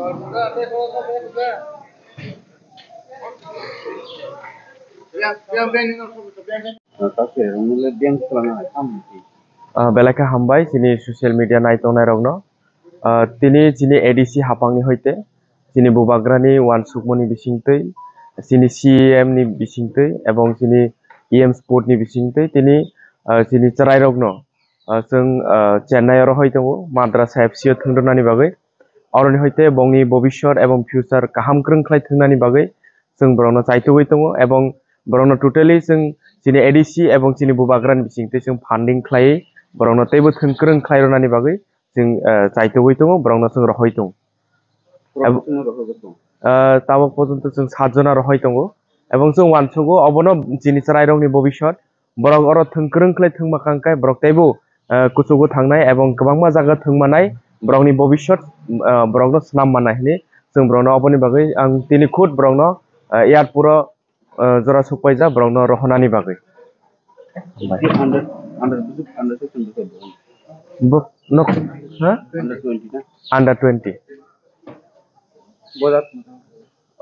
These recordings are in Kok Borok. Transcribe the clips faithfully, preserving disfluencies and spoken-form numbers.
Ah, belai khe hambai chini social media naitongnai rokno. Ah, tini chini A D C hapangni hoite chini bubagrani uansukmani bisingtwi, chini C E M ni bisingtwi, ebong chini E M sport ni bisingtwi tini, ah, chini chwrairokno, ah, chwng, ah, Chennai o rohoi tongo, Madrasa F C o thwngdonani bagwi. Oroni hoite bongni bobiswt ebong future kaham kwrwng khlai thwngnani bagwi chwng borokno chaitugwi tongo, ebong borokno totally chwng chini A D C ebong chini bubagrani bisingtwi chwng funding khlaiwi borokno teibo thwng kwrwng khlai rwnani bagwi chwng, eh, chaitugwi tongo, borokno chwng rohoi tongo. Borok Ebo- chwngno rohorwi tongo. Eh, tabok porjonto chwng saat jona rohoi tongo, ebong chwng uansukgo obono chini chwrairokni bobiswt borok oro thwng kwrwng khlai thwngma kangkhe borok teibo, eh, kuchugo thangnai ebong kwbangma jaga thwngmanai borokni bobiswt, eh, borokno swnam mannai hinwi chwng borokno oboni bagwi ang tini khud borokno, eh, airport o, eh, jora sukpaijak borokno rohornani bagwi. Under, under, under sixteen bwsai bo. Bo, nok, ha? Under twenty na? Under twenty. Bojak.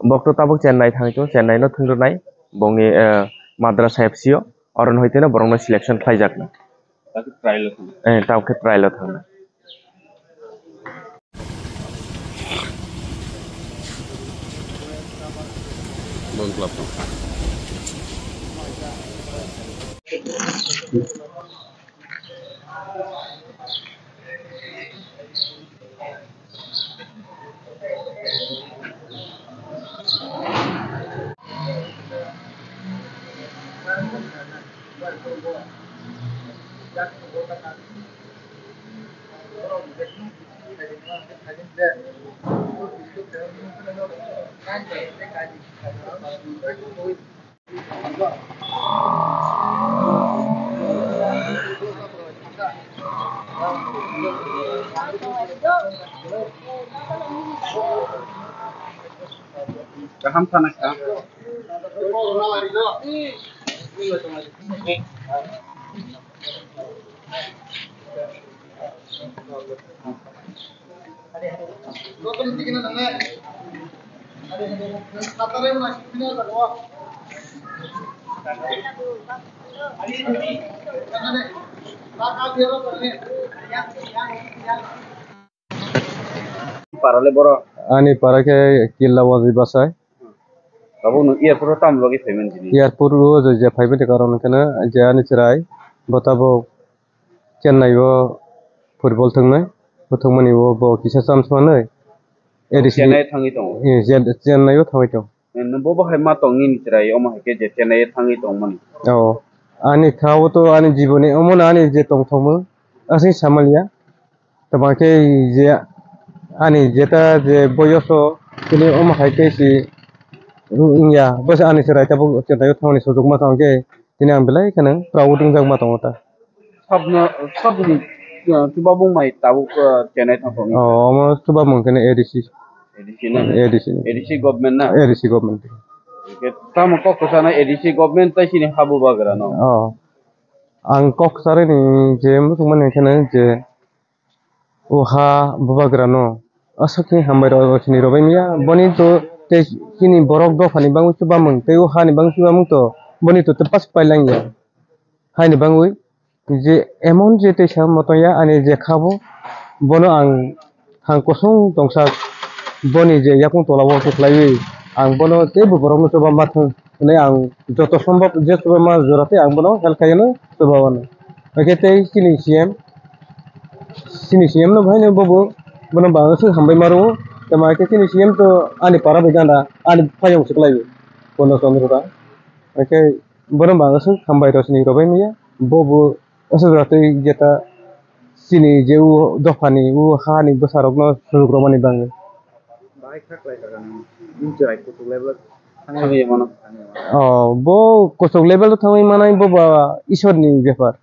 Bok to tabuk Chennai thangwi tongo, Chennai no thwngjaknai bongni, eh, Madrasa F C o, oro no hoiteno borokno selection khlaijakna. Tabuk khe trial o thangna. Eh, tabuk khe trial o thangna. Kaham sana ka. Parale boro. Ani para khe Killa Wajir Bwsai. Tabuk nwng airport o tamo bagwi phaimani tini? Airport o je, je phaimani karon hwnkhe no je ani chwrai bo tabuk Chennai o football thwngnai, bo thwngmani o bo kisa chance manwi A D C Chennai thangwi tongo? Eh, Chen-, Chennai o thangwi tongo. Eh, nwng bo bahai ma tong nini chwrai, omo hai khe je Chennai o thangwi tongmani? Oh, ani kha o to ani jiboni omo no ani je tongthokmung aswk samaliya. Tamo khe je ani jeta je boyoso tini omo hai khe si wngya, bwsa ani chwrai tabuk Chennai o thangmani sujuk ma tong khe tini ang belai kheno proud wngjak ma tongo ta. Sabno, sabni, uh, chubamung mai tabuk, uh, Chennai thang tongni. Oh, omo chubamung khe A D C. A D C na? A D C ni. A D C government na? A D C government. Hwnkhe tamo kok kwchana A D C government tai chini ha bubagra no? Oh. Ang kok kwcharwi ni je muchungmani hwnkhe je o ha bubagra no aswk khe hambai rw sini rwbai manya. Boni to tei chini borok dopha ni bangwi chubamung tei o ha ni bangwi chubamung to boni to tei pas pailangya. Haini bangwi je emon je teisa motoya ani je kha bo, bono ang thang kosong tongsa boni je yakung tola o kwplaiwi ang bono teibo borokno chuba ma thung hwnwi ang joto sombhob je chuba ma jora tei ang bono help khaiyano chuba mano. Hwnkhe tei chini C M, chini C M no bahaino bobo bono bangwi swk hambai ma rwo. Tamo khe chini C M to ani para bai gana ani payung swklaiwi bono Chandra da. Hwnkhe bono bangwi swk hambai rw sini rwbai manya. Bobo aswk jora tei jeta chini je o dophani o hani bwsarokno sujuk rwmani bangwi. Bahai kha khlai kha nini chwrai kuchuk level thangwi mano. Oh, bo kuchuk level o thangwi manai bo ba Ishwar ni bepar.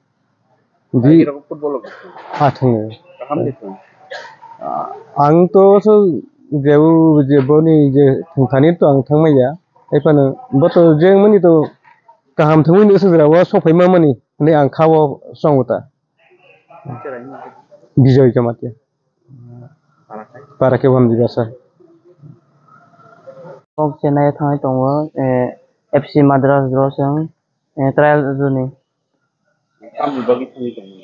Di- Bahai khe football o. Ha thangwi. Kaham de thang. Ah, ang to so je o je boni je thangthani to ang thangmaya. Ephano bo to je mani to kaham thangwi ni swk jora o sok phai ma mani. Hwnwi ang kha o song ta. Bijoy Jamatia. Para khe? Para khe Wamdi Bwsai. Kok Chennai thangwi tongo, eh, F C Madras rw chwng, eh, trial rwni. Tamni bagwi thangwi tongo?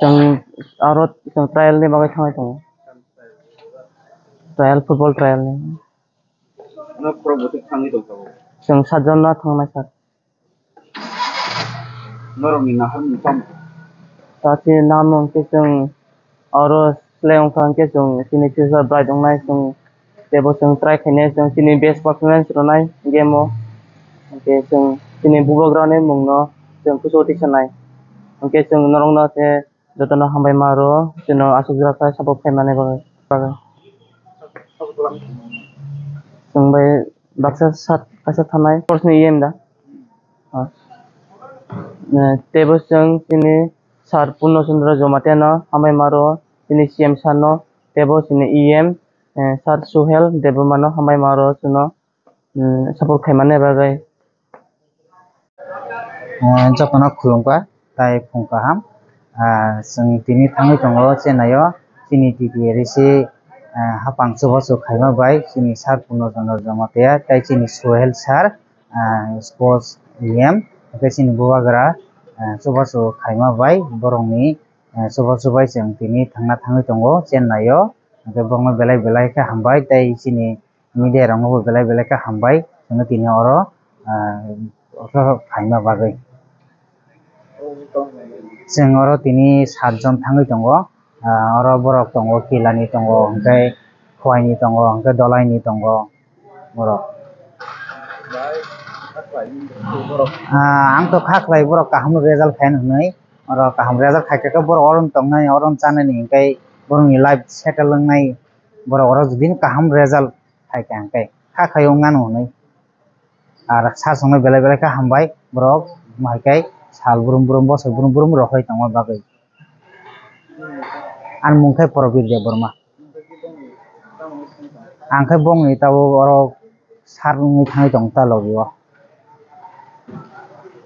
Chwng aro chwng trial ni bagwi thangwi tongo. Trial, football trial ni. Ano khorok bwswk thangwi tongkha bo? Chwng satjon no thangnai sir. Norokni naharmung tamo? Tati namo hwnkhe chwng oro selai wngkha hwnkhe chwng chini future bright wngnai chwng teibo chwng try khainai chwng chini best performance rwnai game o. Hwnkhe chwng chini bubagrani mungno chwng kuchuk twi sanai. Hwnkhe chwng norokno khe jotono hambai ma rwo, chwngno aswk jora khe support khaimani bagwi. Chwng bai baksa sat kaisa thanai course ni E M da. Ah. Eh, teibo chwng chini sir Purno Chandra Jamatia no hambai ma rwo, chini C M sir no, teibo chini E M, eh, sir Suhel Debbarma no hambai ma rwo chwngno, mm, support khaimani bagwi. Eh, jotono khulumkha, tai phung kaham. Ah, chwng tini thangwi tongo Chennai o, chini T T A D C, ah, hapang chubachu khaima bai, chini sir Purno Chandra Jamatia, tai chini Suhel sir, ah, sports E M, tei chini bubagra, ah, chubachu khaima bai, borokni, ah, chubachu bai chwng tini thangna thangwi tongo Chennai o, hwnkhe borokno belai belai khe hambai, tei chini media rokno bo belai belai khe hambai, chwngno tini oro, ah, phaima bagwi. Chwng oro tini sat jon thangwi tongo, ah, oro borok tongo, Kilani tongo, hwnkhe Khowai ni tongo, hwnkhe Dolai ni tongo borok. Ah, ang to kha khlai borok kaham result khaina hwnwi, oro kaham result khaikha khe borok oro tongnai, oro chanani, hwnkhe borokni life settle wngnai, borok oro jodi kaham result khaikha hwnkhe kha khai wng mano hwnwi. Ar sir songno belai belai khe hambai borok, omo hai khe sal brum brum, bosor brum brum rohoi tongma bagwi. Ani mung khe Probir Debbarma. Ang khe bongni tabuk oro sir wngwi thangwi tong ta logi o.